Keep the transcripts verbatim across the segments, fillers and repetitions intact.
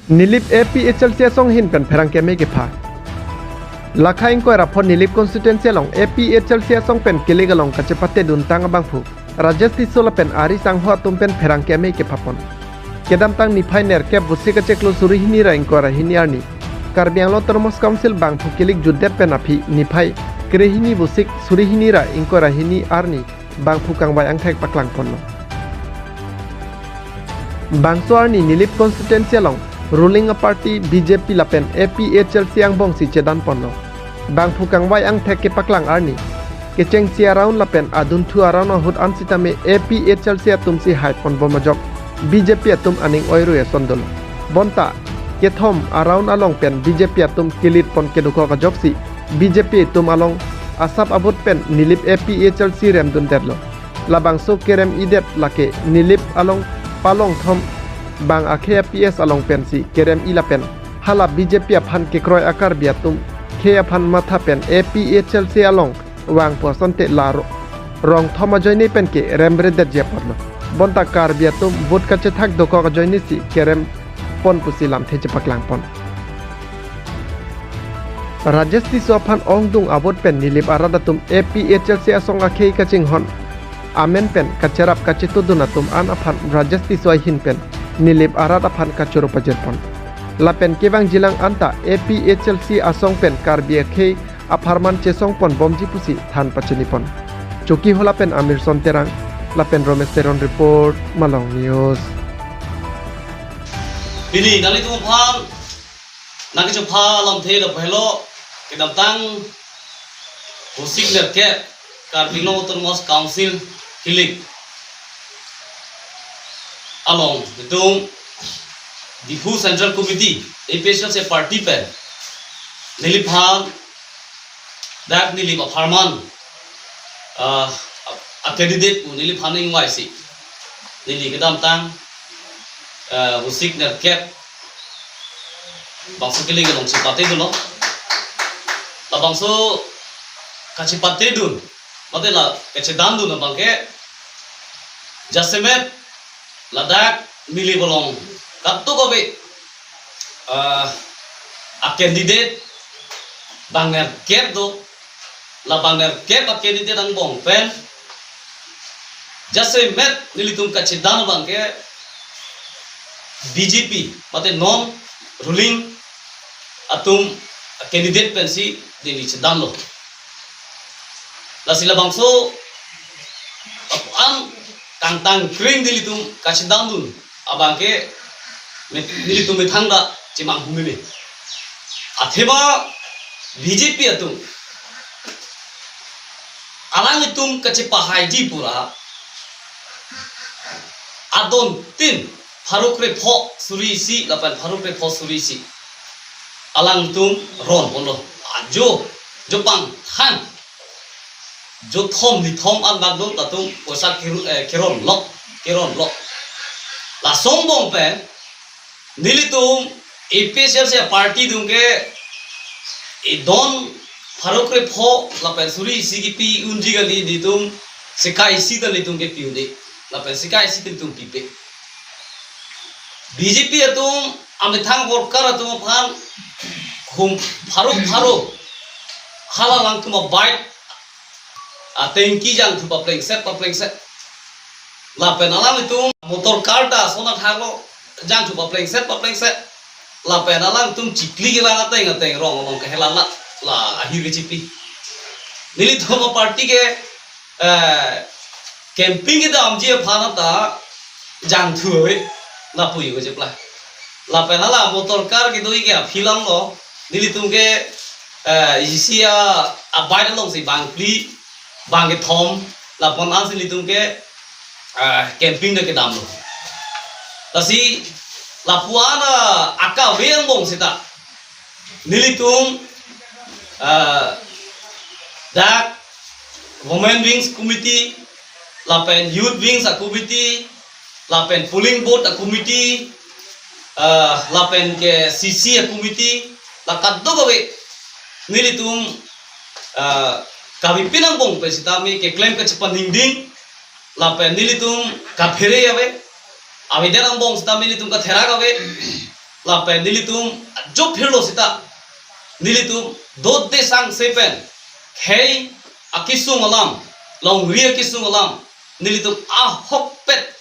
Nilip A P H L C asong ahin pen pherangke amei kepha. Lakha ingkoi ra pho Nilip constituency along A P H L C asong pen kilik along kachepate duntang abangphu Rajesh Tisso lapen ari sangho atum pen pherangke amei kephapon. Kedamtang niphai nerkep Vosik kachiklo suri hini ra ingkoi ra hini arni Karbi Anglong Autonomous Council bangphu kilik jutdet pen aphi niphai kre hini Vosik suri hini ra ingkoi ra hini arni bangphu kangvai angthek paklangponlo. Bangso arni Nilip constituency along ruling a party B J P lapen A P H L C angbongsi chedanponlo. Bangphu kangvai angthek kepaklang arni kechengsi around lapen adunthu around ahut an sitame A P H L C atumsi haiponbom ajok B J P atum aning oirui ason dolo. Bonta kethom around along pen B J P atum kilitpon kedokok ajoksi B J P atum along asap abut pen Nilip A P H L C remdundetlo. Labangso kerem-idet lake Nilip along palong thom bang akhei a P S along pensi kerem-i lapen hala B J P aphan kekroi a Karbi atum khei aphan matha pen A P H L C along vangpo asonte la ro-, rong thom ajoine pen ke remredetji apotlo. Bonta Karbi atum vote kachethak dokok ajoinesi kerempon pusi lamthe chepaklangpon. Rajesh Tisso aphan ongdung a-vote pen Nilip arat atum A P H L C asong akhei kachinghon amen pen kacherap kachetudun atum an aphan Rajesh Tisso ahin pen Nilip arat aphan kachoro pajirpon. Lapen kevangjilang anta A P H L C asong pen Karbi akhei apharman chesongponbomji pusi than pachinipon. Chokihola pen Amirson Terang lapen Romesh Teron report, Malong News. Pini nanglitum aphan nangkechopha lamthe lapu helo, kedamtang Vosik nerkep Karbi Anglong Autonomous Council kilik along itum Diphu Central Committee, A P H L C party pen neliphan dak Nilip apharman, ah, a, a candidate pu neliphan ingvaisi neli kedamtang, ah, Vosik nerkep bangso kilik along chepatedunlo. Labangso kachepatedun, mate la kachedandun abangke jasemet ladak Nilip along kadokave, ah, a candidate bang nerkep do, labang nerkep a candidate angbong pen jasemet nelitum kachedan abangke B J P mate non ruling atum a candidate pensi neli chedanlo. Lasi labangso apu an kangtang kring nelitum kachedandun abangke met-, nelitum methang ta chemanghu meme. Athema B J P atum alanglitum kachepahaiji pura adon tin pharo krepho suri isi lapen pharo krepho suri isi alangtum ronponlo. Ajo, jo pangthang, jo thom ni thom an bak do latum poisa kiru-, eh, kironlo, kironlo. Lason angbong pen nelitum A P H L C party atum ke edon pharo krepho lapen suri isi kipi unji kali, nelitum sika isi ta nelitum ke pi-un-e, lapen sika isi ta nelitum pipe. B J P atum amethang worker atum aphan hum pharo pharo hala alangtum a bike a tanki jangthu paplengset paplengset. Lapen alanglitum motor car ta sona thanglo jangthu paplengset paplengset. Lapen alangtum chikli kevang ateng ateng rong along kehela la, la ahir kechipi. Nelitum a party ke, eh, camping kedamji aphan ta jangthu ave lapu yo chepla. Lapen hala motor car kedo-i ke aphi langlo, nelitum ke, eh, isi a, a bike alongsi bang phli, bang kethom, lapu an si nelitum ke, eh, camping ta kedamlo. Lasi lapu an, eh, akave angbong seta nelitum, eh, dak Women Wings Committee, lapen Youth Wings a committee, lapen polling booth a committee, ah, lapen ke C C a committee, la kadokave nelitum, ah, kavepin angbong pen sitame keklem kachepaningding, lapen nelitum kaphere ave, avedet angbong sitame nelitum katherak ave, lapen nelitum ajo phirlo seta, nelitum dode sangse pen khei akesung alam, longri akesung alam, nelitum ahokpet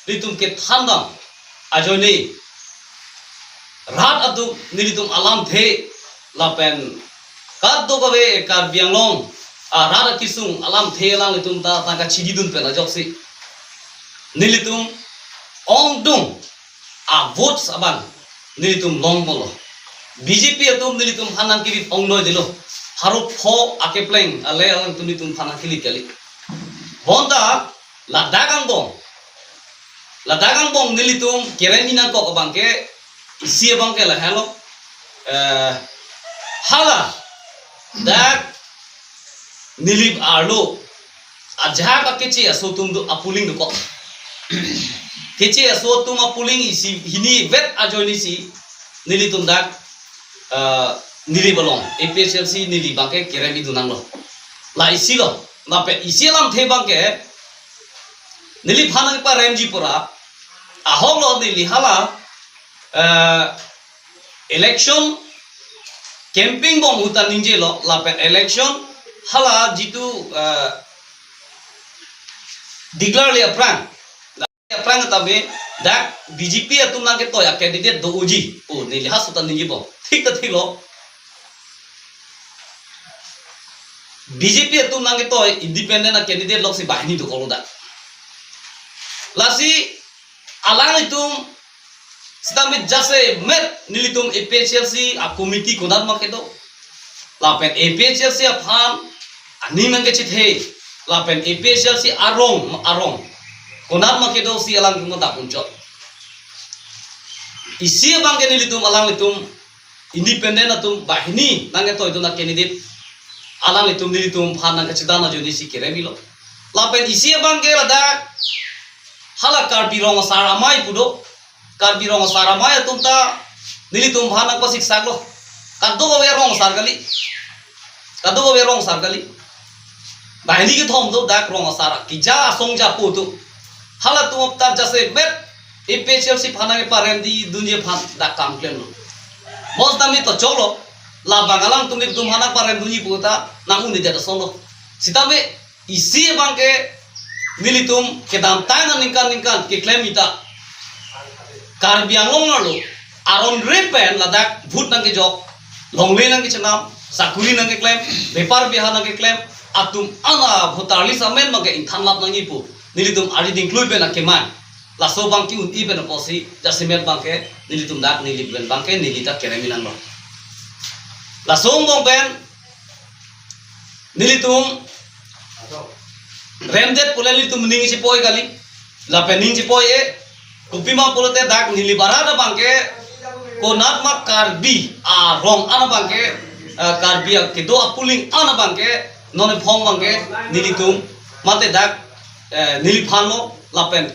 nelitum kethandam ajoine rat atum nelitum alamthe lapen kadokave Karbi Anglong arat akesung alamthe alanglitum ta tangka chididun pen ajoksi nelitum ongdung a-votes abang nelitum longpolo. B J P atum nelitum phan nangkilip ongdoi dilo. Haro pho akepleng ale alangtum nelitum phan nangkilip kali. Bonta ladak angbong, ladak angbong nelitum kerem-i nangkok abangke, isi abangke lahelo. Eh, hala dak Nilip arlo ajahak akeche aso atum do, a-polling dokok. Keche aso atum a-polling isi hini vet ajoinesi nelitum dak, eh, Nilip along A P H L C Nilip abangke kerem-i dun nanglo. La isi lo, lapen isi alamthe abangke Nilip phan nangparemji pura, ahok lo neli hala, eh, election campaign bom ahut ta ningjelo, lapen election hala jitu, eh, declare le aphrang, aphrang tame dak B J P atum nangketoi a-candidate do-oji pu neli ha suta ningje bom. Thik ta thik lo. B J P atum nangketoi independent a-candidate loksi banghini dokoklo dak. Lasi alanglitum sitame jasemet nelitum A P H L C a-committee konat ma kedo, lapen A P H L C aphan aning nangkechethe, lapen A P H L C arong arong konat ma kedo si alangtum ta punchot. Isi abangke nelitum alanglitum independent atum banghini nangketoi dun a-candidate alanglitum nelitum phan nangkachethan ajoinesi kerem-ilo. Lapen isi abangke ladak hala Karbi Rong Asar Amei pu do. Karbi Rong Asar Amei atum ta nelitum phan nangpasiksaklo. Kadokave rong asar kali. Kadokave rong asar kali. Banghini kethom do dak rong asar, keja asong japo do. Halatum ta jasemet A P H L C phan nangparemji dunji aphan dak kam klemlo. Bos dami to choklo. Labang alangtum nelitum phan nangparem dunji pu ta nang-un-edet asonlo. Sitame isi abangke nelitum kedamtang aningkan ningkan keklem ita Karbi Anglong arlo aron re pen ladak vote nangkejok, longle nangkechenam, sakuri nangkeklem, bepar beha nangkeklem, atum ana voter list amen abangke ingthan lap nangji pu nelitum ari dingklui pen akemang. Laso abang ke-un-e pen apotsi jasemet abangke nelitum dak Nilip pen abangke neli ta kerem-i nanglo. Laso angbong pen nelitum remdet pule nelitum ning chepoi kali. Lapen ning chepoi-e, kopima pulote dak Nilip arat abangke konat ma Karbi arong an abangke, eh, Karbi akedo a-polling an abangke non ephong abangke nelitum mate dak, eh, Nilip aphanlo lapen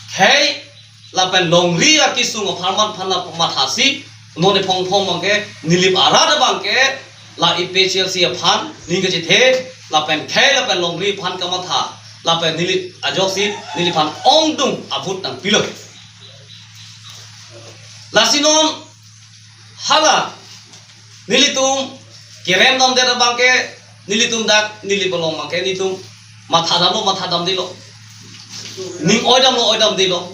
khei lapen longri akesung apharman aphan la pamathasi non ephong ephong abangke Nilip arat abangke la A P H L C aphan ning kachethe lapen khei lapen longri aphan kamatha lapen Nilip ajoksi Nilip aphan ongdung a-vote nangpilo. Lasi non hala nelitum kerem damdet abangke nelitum dak Nilip along abangke nelitum matha damlo, matha damdelo. Ning oi damlo, oi damdelo.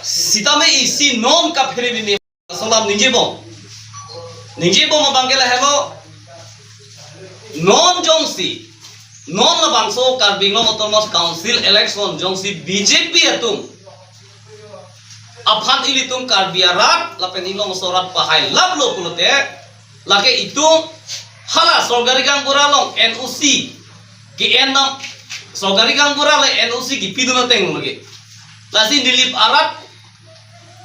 Sitame isi non kaphere meme alam ningje bom. Ningje bom abangke lahelo. Non jongsi, non labangso Karbi Anglong Autonomous Council election jongsi B J P atum aphan ilitum Karbi arat lapen ilongso arat pahai laplo pulote, lake itum hala sorkari gaonbura along N O C ke-en nam, sorkari gaonbura le N O C kepidun ateng lake. Lasi Nilip arat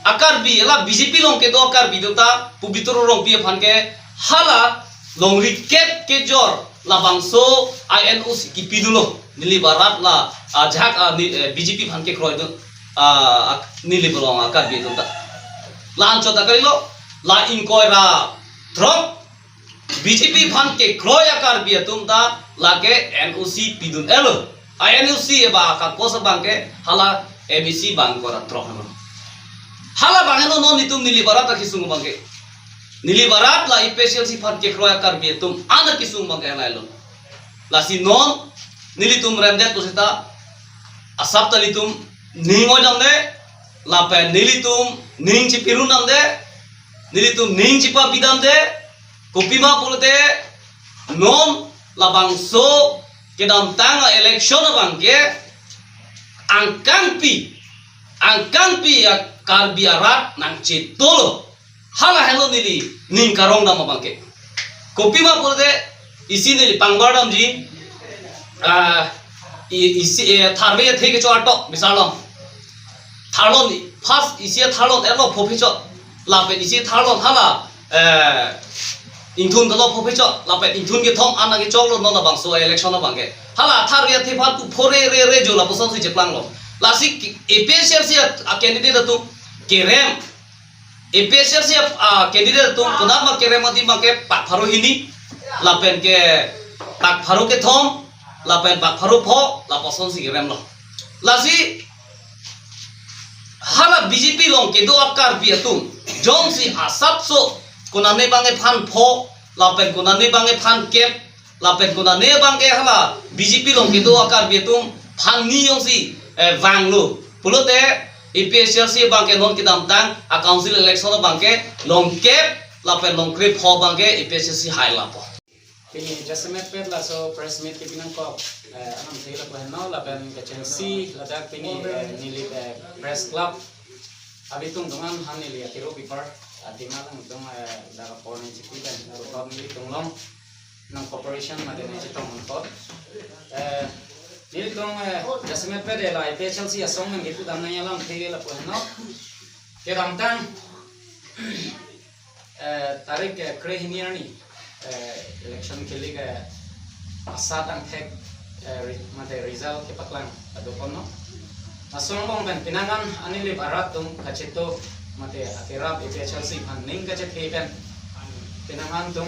a-Karbi, la B J P along kedo a-Karbi atum ta Pobitro Rongpi aphan ke hala longri kep kejor labangso a-N O C kepidunlo. Nilip arat la, ah, ajahak, ah, ni, eh, B J P aphan kekroidun, ah, ah, Nilip along a-Karbi atum ta. La anchot ta kalilo, la ingkoi ra throk B J P aphan kekroi a-Karbi atum ta lake N O C pidun-elo. A-N O C eba akakos abangke hala M A C bang ingkoi ra throk helo. Hala abang heno non itum Nilip arat akesung abangke. Nilip arat la A P H L C aphan kekroi a-Karbi atum an akesung abangke halailo. Lasi non nelitum remdet pusita asap ta nelitum ning oidamde, lapen nelitum ning chipirundamde, nelitum ning chipabidamde, kopima pulote non labangso kedamtang a-election abangke angkangpi, angkangpi a-Karbi arat nangchetolo. Hala heno neli ning karongdam abangke. Kopima pulote isi neli pangbardamji, ah, i-, isi, eh, tharve athe kecho atok bisarlong. Tharlon, first isi tharlon erlo phophichot. Lapen isi tharlon hala, eh, ingthun dolo phophichot. Lapen ingthun kethom an nangkechoklo non labangso election abangke. Hala tharve athe aphan pu phore re re jo lapuson si cheplanglo. Lasi ki-, A P H L C a, a-candidate atum kerem, A P H L C a, a-candidate atum konat ma kerem adim abangke pak pharo hini, lapen ke pak pharo kethom, lapen pak pharo pho, lapuson si keremlo. Lasi hala B J P along kedo a-Karbi atum jongsi asapso konane abangke phan pho, lapen konane abangke phan kep, lapen konane abangke hala B J P along kedo a-Karbi atum phan ni jongsi, eh, vanglo pulote A P H L C abangke non kedamtang a-council election abangke long kep lapen long krepho abangke A P H L C hai lapo. Pini jasemet pet laso press meet kepi nangkok, eh, anam thela po heno lapen kechengsi ladak pini, eh, Nilip, eh, Press Club abitung dungan han neli akiro pipar atima langdung, eh, dak apor ni chipi pen rutot nelitum along nang cooperation mate nangchetong nangkok. Eh, nelitum, eh, jasemet pet la A P H L C asong nangkepudam nangji alam thela po heno. Kedamtang, eh, tarik, eh, krehini arni, eh, election kili ke asat angthek, eh, re-, mate result kepaklang ado kono. Laso angbong pen pinangan a-Nilip arat atum kacheto mate akerap A P H L C aphan ning kachethe pen pinangan atum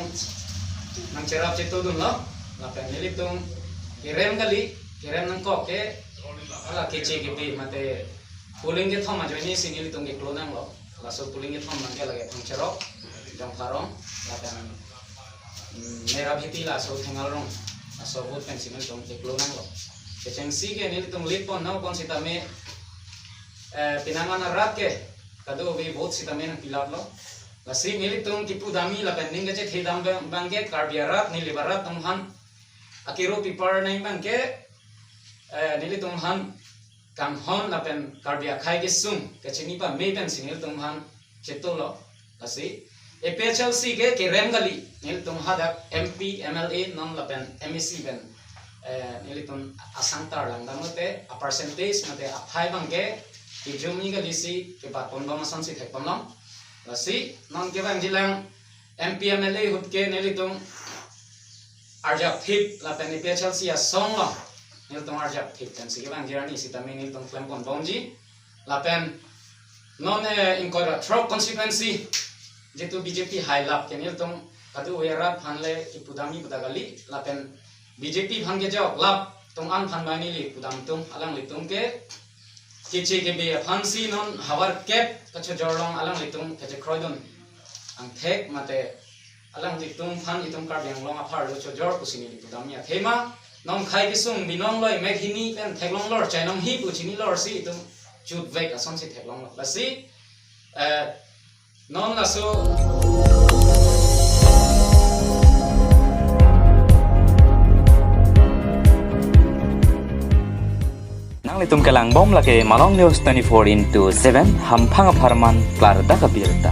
nangcherap chetodunlo, lapen nelitum kerem kali, kerem nangkok ke hala keche kebi mate polling kethom ajoine si nelitum keklo nanglo. Laso polling kethom abangke lake Phangcherok, Jongpharong, lapen, mm, Merabheti laso Thengalrong, laso vote pensi nelitum keklo nanglo. Kechengsi ke nelitum lead pon nang pon sitame, eh, pinangan arat ke kadokave vote sitame nangpilaplo. Lasi nelitum kepudamji lapen ning kachethedam abang, abangke Karbi arat, Nilip arat atum aphan akiro pipar nangji abangke, eh, nelitum aphan kanghon lapen Karbi akhei kesung kachini pame pensi nelitum aphan chetolo. Lasi A P H L C ke kerem kali, nelitum hadak M P, M L A non lapen M A C pen, eh, nelitum asang tarlangdam lote a-percentage mate aphai abangke kejumji kali si kebat ponbom asonsi thekponlong. Lasi non kevangjilang M P, M L A ahut ke nelitum arjapthip lapen A P H L C asong along nelitum arjapthip pensi kevangji arni sitame nelitum klemponbomji. Lapen non, eh, ingkoi ra throk constituency jitu B J P hailap ke nelitum kadokave arat aphan le kepudamji pu ta kali, lapen B J P aphan kejok lap atum an aphan bang neli pudam atum alanglitum ke keche kebi aphansi non havar kep kachojor along alanglitum kachekroidun angthek mate alanglitum aphan itum Karbi Anglong apharlo chojor pusi neli pudamji athema non khei kesung binong loi mek hini pen theklonglor chainong hi pu chinilorsi itum chutvek asonsi theklonglo. Lasi, eh, non laso Nanglitum kelangbom lake Malong News twenty-four into seven, hamphang apharman klardak abirta.